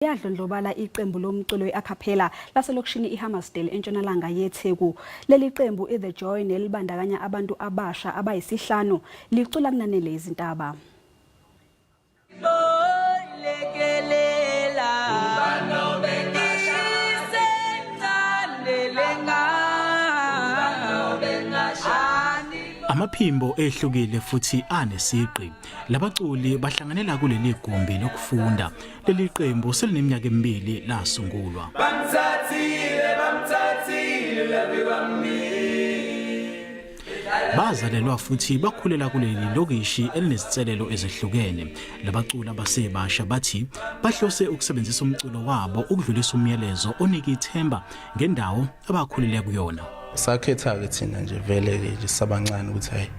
Liyadlondlobala iqembu lomculo i-acapella laselokishini iHammarsdale entshonalanga yeTheku. Leli qembu i-The Joy nelibandakanya abantu abasha abayisihlanu licula kunanele izintaba. Amaphimbo ehlukile futhi anesigqi. Labaculi bahlanganela kuleli gumbi lokufunda. Leli qembu selineminyaka emibili lasungulwa. Bamthathile, bamthathile uyavikwami. Bazalelwa futhi bakhulela kuleli lokishi elinezinselelo ezehlukene. Labaculi abasebasha bathi bahlose ukusebenzisa umculo wabo ukudlulisa umyalezo onika ithemba ngendawo abakhulele kuyona. Sakhetha-ke thina nje vele-ke nje sisabancane ukuthi hhayi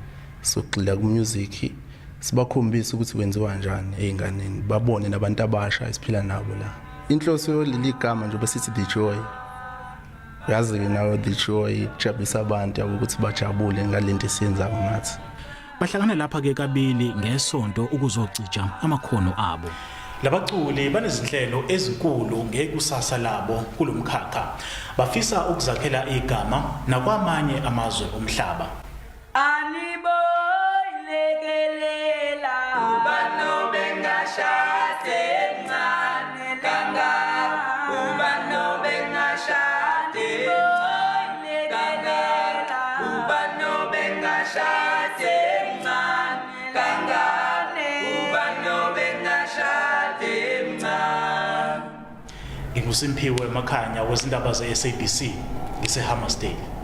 sogxila ku-music sibakhombise ukuthi kwenziwa kanjani ey'nganeni babone nabantu abasha esiphila nabo la. Inhloso yoleli gama nje besithi The Joy, uyazi-ke nawe The Joy kujabulisa abantu yabo ukuthi bajabule ngale nto esiyenzayo nathi. Bahlangana lapha ke kabili ngesonto ukuzocija amakhono abo. Labaculi banezinhlelo ezinkulu ngekusasa labo kulomkhakha. Bafisa ukuzakhela igama nakwamanye amazwe omhlaba. Aniboyilekelela ubani obengashade emncane kangaka, ubani obengashade emncane kangaka, ubani obengashade emncane kangaka, ubani obengashade emncane. NginguSimphiwe Makhanya wezindaba ze-SABC ngiseHammarsdale.